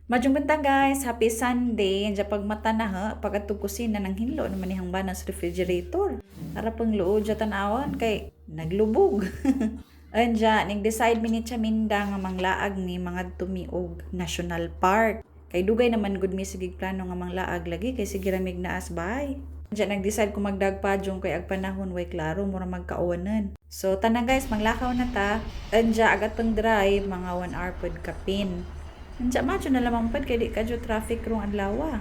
Maayong buntag, guys, happy Sunday. Andiya pagmata na ha, pag kusina nang hinlo naman nihang bana sa refrigerator. Ara pang luod siya tan-awan kay naglubog. Anja, nag-decide mi ni Chaminda nga manglaag ni mga og National Park. Kay dugay naman gud mi sige plano nga manglaag lagi kay sige ramig naas bay. Anja nag-decide ko magdagpadyong kay ag panahon way klaro mura magkauwanan. So tana guys, manglakaw na ta. Anja ag atong drive mga 1 hour pod kapin. Anja madyo na lamang pod kay di kadyo traffic rong adlaw.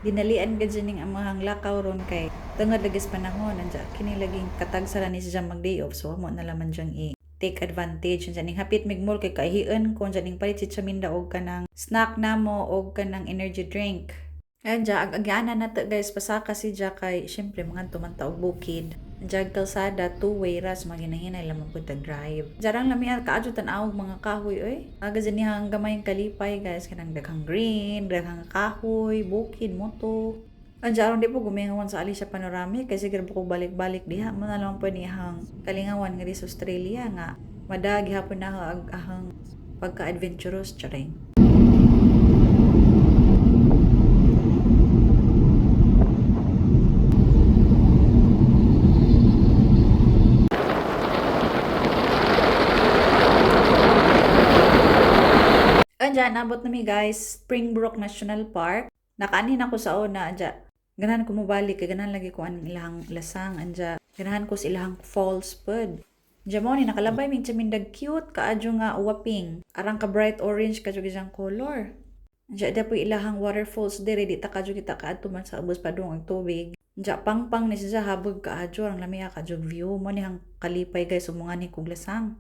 Dinalian gid ning amahang lakaw ron kay tungod lagi sa panahon. Anja kini laging katagsa ra ni siya mag day off, so amo na laman diyang i take advantage. Anja ning hapit mig mall kay kaihian ko. Anja ning palit si Chaminda og kanang snack namo og kanang energy drink. Anja ag agyanan na to guys, pasaka si ja kay syempre mga tumanta og bukid. Anja ag kalsada two-way ra sa mga ginahinay lamang pud drive. Jarang lami kaadyo tan-awog mga kahoy oy. Aga dyan niya ang gamayng kalipay guys, kanang daghang green, daghang kahoy, bukid, moto. Anja aron di po gumingawan sa Alicia Panoramic kasi sige ko balik-balik diha mo na lang po niyang kalingawan nga di sa Australia nga madag gihapon na ag ahang pagka-adventurous charing. Anja, nabot na mi guys, Springbrook National Park. Nakaanin ako sa una, anja. Ganahan ko mobalik, kay ganahan lagi ko ang ilahang lasang, anja. Ganahan ko sa ilahang falls pod. Anja mo ni nakalabay mig chamindag cute kaadyo nga uwaping. Arang ka bright orange kadyo gijang color. Anja da po ilahang waterfalls dire di ta kadyo kita kaadto man sa ubos padung ang tubig. Anja pangpang ni siya habog kaadyo ang lami kadyo view mo ni hang kalipay guys umungan ni kog lasang.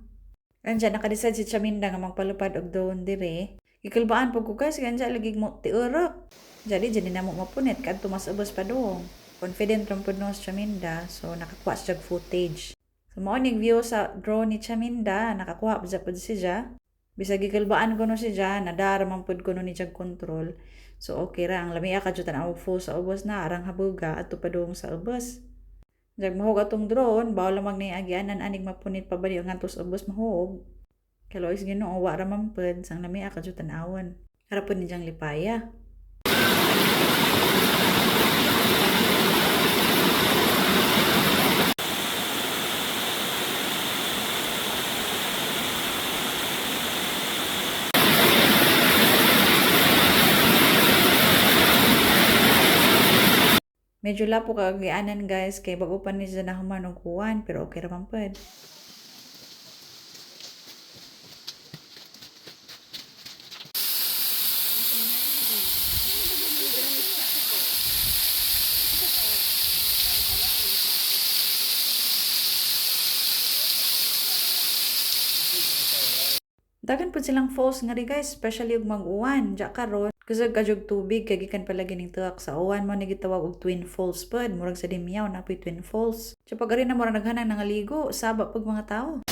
Anja naka-decide si Chaminda nga magpalupad og drone dire. Gikulbaan pud ko guys, kay anja lagi mo tiurok. Jadi dyan na mo mapunit kadto mas ubos pa dong. Confident ram pud no si Chaminda, so nakakuha siya og footage. So mao ning view sa drone ni Chaminda, nakakuha pa pud siya. Bisag gikulbaan ko no siya, nadara man pud ko no ni siya control. So okay ra ang lamia kadyo tan-awog full sa ubos na arang habuga adto pa dong sa ubos. Jag mahug atong drone, bawal lamang ni agyanan anig mapunit pa bali ang ngadto sa ubos mahug. Kay sa Ginoo wa ra man pud sang lamia kadyo tan-awon. Ara pud ni diyang lipaya. Medyo lapo ka agyanan guys kay bago pa ni siya nahuman og kuwan pero okay ra man pud. Daghan pud silang falls nga ri guys, especially ug mag-uwan. Diya karon, kusog kadyog tubig kay gikan pa lagi ning tuak sa uwan mo ni gitawag og Twin Falls pud, murag sa Dimiao na poy Twin Falls. Diya pag ari na murag naghanang nangaligo, saba pug mga tawo.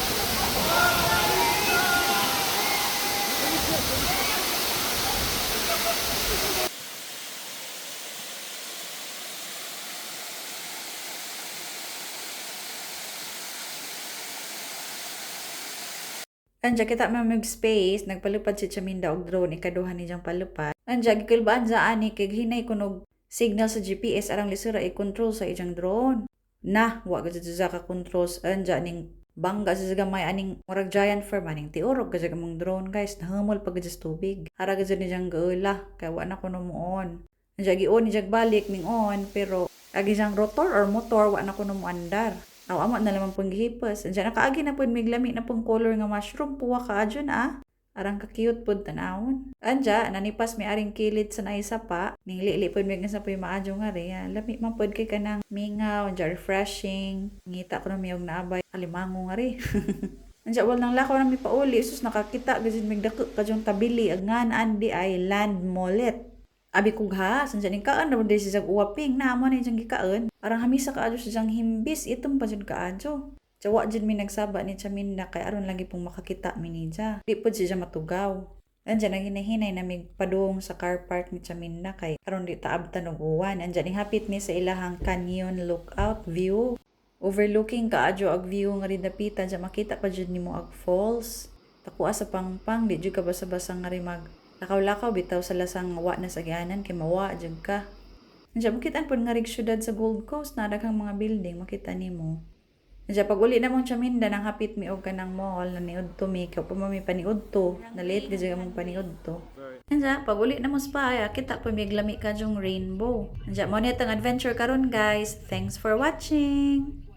Anja kita man mig space, nagpalupad si Chaminda og drone ikaduha ni diyang palupad. Anja gikulbaan sa ani kay hinay kunog signal sa GPS arang lisura i-control sa iyang drone. Na, wa gud siya ka controls anja ning bangga sa gamay aning murag giant firm aning tiurog ka mong drone guys, nahamol pag sa tubig. Ara gud ni diyang gaula kay wa na kuno mo on. Anja gi-on ni balik ning on pero agi siyang rotor or motor wa na kuno mo andar. Aw amo na lamang pong gihipos. Anja nakaagi na pud miglami na pong color nga mushroom puwa ka adyo na ah. Arang ka cute pud tan-awon. Anja nanipas mi aring kilid sa naisa pa. Ning lili pud mig sa puy maadyo nga re. Lami man pud kay kanang mingaw, anja refreshing. Ngita ko na miyog naabay alimango nga re. Anja wal nang lakaw na mi pauli sus nakakita gid mig dako kadyong tabili ag ngan andi ay land mullet. Abi kog ha, san ning kaan ra diri siya uwaping na mo na iyang gikaon. Arang hamisa kaadyo siyang himbis itom pa jud kaadyo. Jawa jud mi nagsaba ni Chaminda kay aron lagi pong makakita mi niya. Di pud siya matugaw. Andiyan ang hinahinay na mig padung sa car park ni Chaminda kay aron di taabtan og uwan. Andiyan hapit mi sa ilahang canyon lookout view. Overlooking kaadyo ag view nga rin dapita diyan makita pa jud nimo ag falls. Takuha sa pangpang di jud ka basa-basa nga rin mag Lakaw-lakaw bitaw sa lasang wa na sa agianan kay mawa jud ka. Nya makita pud nga rig syudad sa Gold Coast na daghang mga building makita nimo. Nya pag uli namong Chaminda, nang hapit mi og kanang mall na niudto mi kay pa mi paniudto, na late gid among paniudto. Nya pag uli namo spa, ay, kita pa mi lami kaayong rainbow. Nya mao ni atong adventure karon, guys. Thanks for watching.